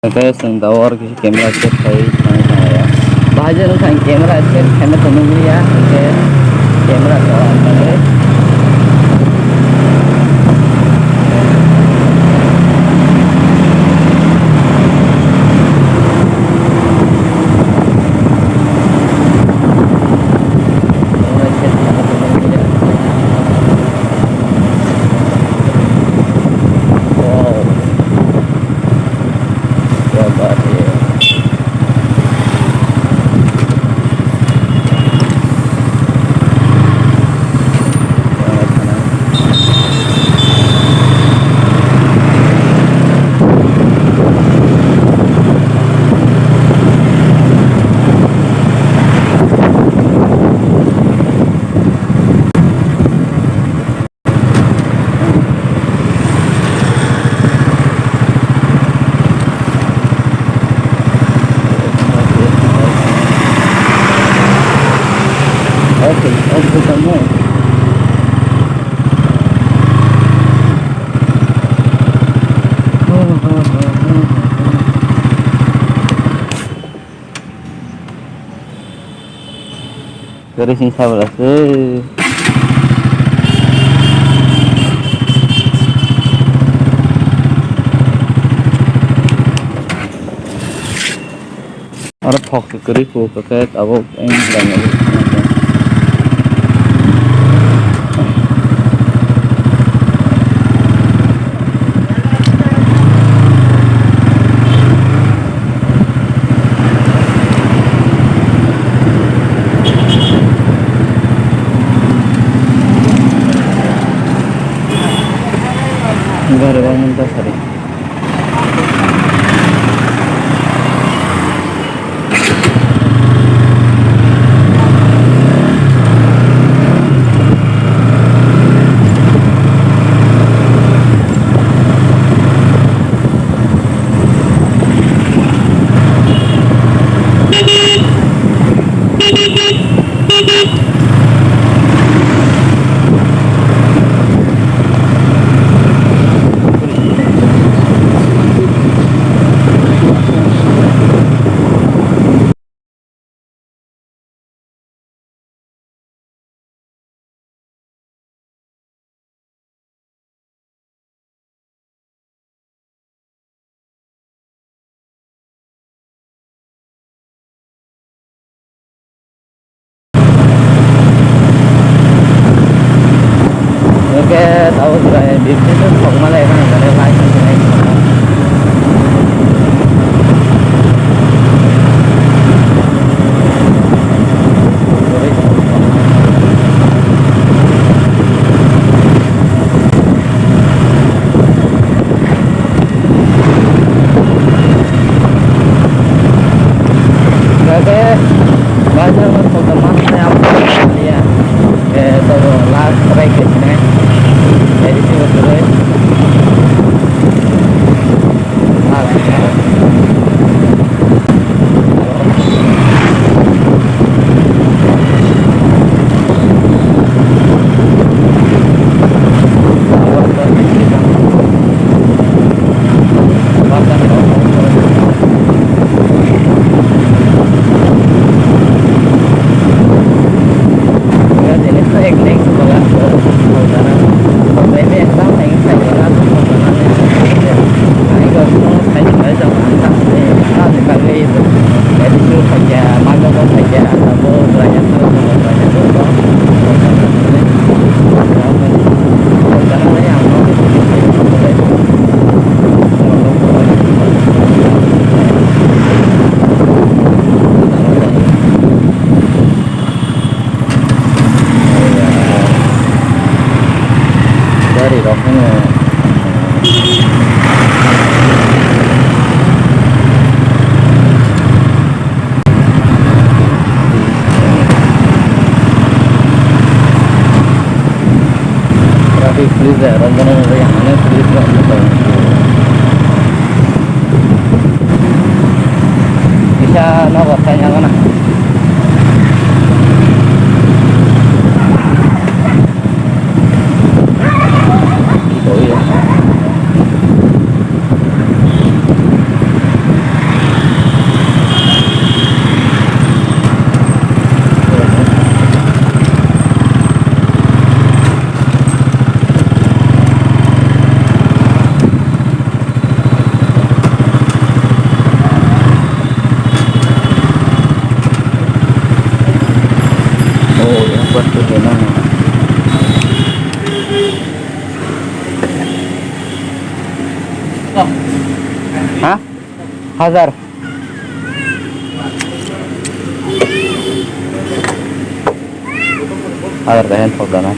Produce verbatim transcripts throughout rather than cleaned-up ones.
Hwnkhe chwng da o oro kisa camera set khai thangwi tonglaio. Bahai je nwng thang camera set khaina tongwi ya, hwnkhe camera to ang tangwi. Camera set khaina tongwi ya. Wow. Kya baat hai. Kwrwi sing sabala se. Oro thok se kwrwi kho khe tabuk. Gari bang mun ta sari. Oke, tahu juga ya, di sini tuh sok malah ya, kan, ada license ini. Oke, banyak teman-teman yang ya, eh, so last track ini, jadi sih betul. Gari rok phano. Traffic police rok bono nugwi ang mane police rok. Kisa nogo khaina gana. Hazar. Hazar kaisa thok dana.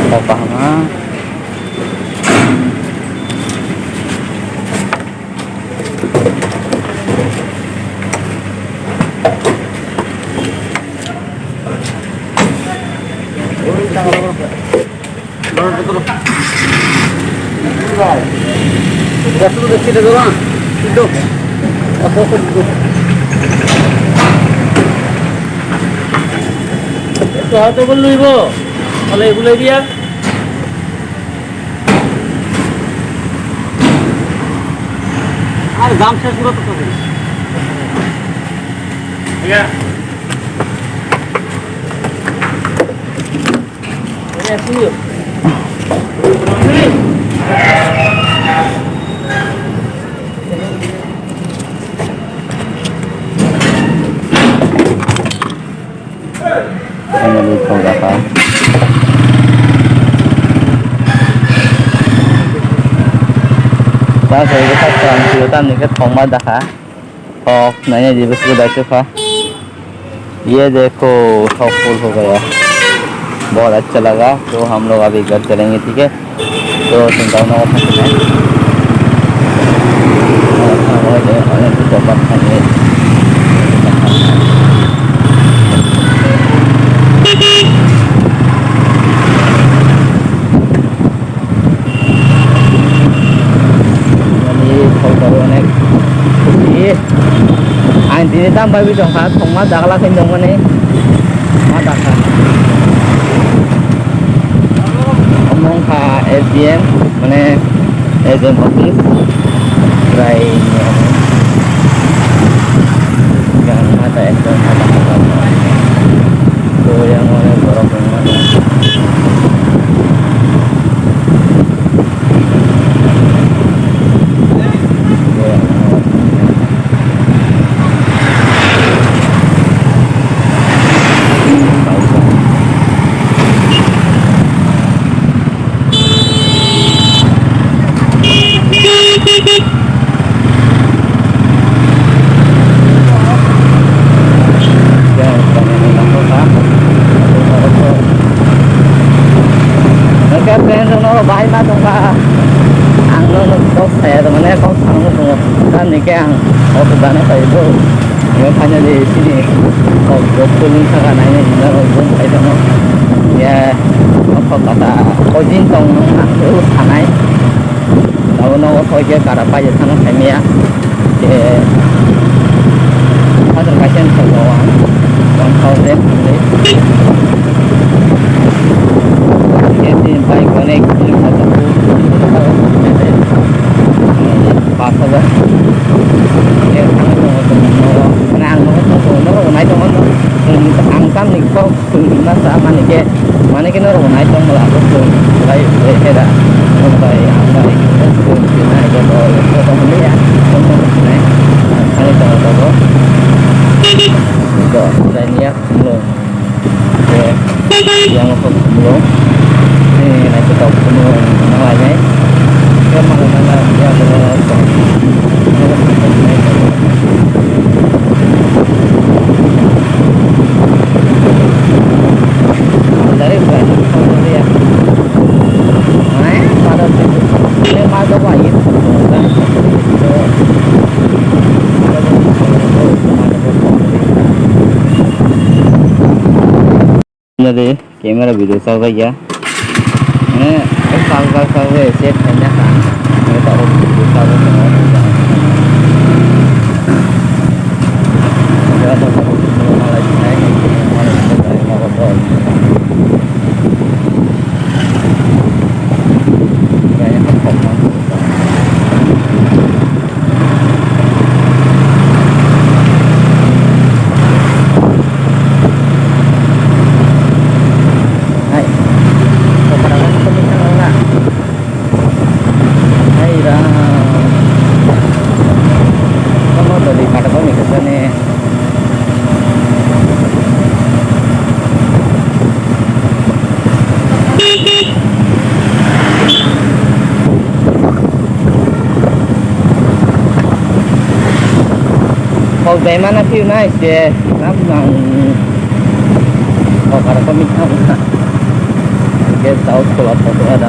Kok kaham ha. Kau tu luibo, kalau ibu lagi ya. Ar gam ses gura to kagri. Iya. Ini asli yuk. Finally, thok dakha. Ta sai khe ta kwrang sio, tamni khe thokma dakha. Thok naina di bwswk daichukha. Ye dekho, thok full ho gaya. Bahut accha laga. To hum log abhi ghar chalenge, theek hai? To, chwng tabuk nogo thangsinai. Ani photo onek khusi. Ang tini tam bai tongkha, thongma dagla khe tongmani ma dakha. Omo wngkha S D M, mane S D M office. Chwrai ni omo. Yang mata ekdom mata khatar. To yang onek borok wngmano. Bahai ma tongkha, ang no kok saya mane kok thangno tongo, tamni khe ang auto dana phaibo. Yo finally sini kok job pulung saka naini hino room phai tongno. Ya, kok kata kojin tong nang sanai. Abo nogo thoi khe kara paijak thangna phaimaya. Je, hazar kaisa wng thok o ang, one thousand only. Khe chini bike onek kilometer tongo, pash hajar. Khe thangwi tongo chwng nogo, mane ang nogo thang tongo, norokbo nai tongo, ang tamni kok. Chwng himma sa mani khe, mani khe norok nai tong mala abo chwng lai lai khe da. Nwng bai ang bai chwng himma joto joto hwnwi ya tong tong hwnwi ang thangwi tongo tabuk. Do, chwrai niya khumlwng. Khe yang khe khumlwng. Nini naithotok khumlwng wng lainai. Khe mala mala ya abo tong. Nari camera video chakjak ya. Mane, o chakjak chakjak se khaina kha. Mane, tabuk video chakjak tongo. Hai. Hai ra. Tamo doli katakoni kesane. Kok dai mana piu nai se, nam nang. Kok ara kami tham. Guest house ko la photo ada.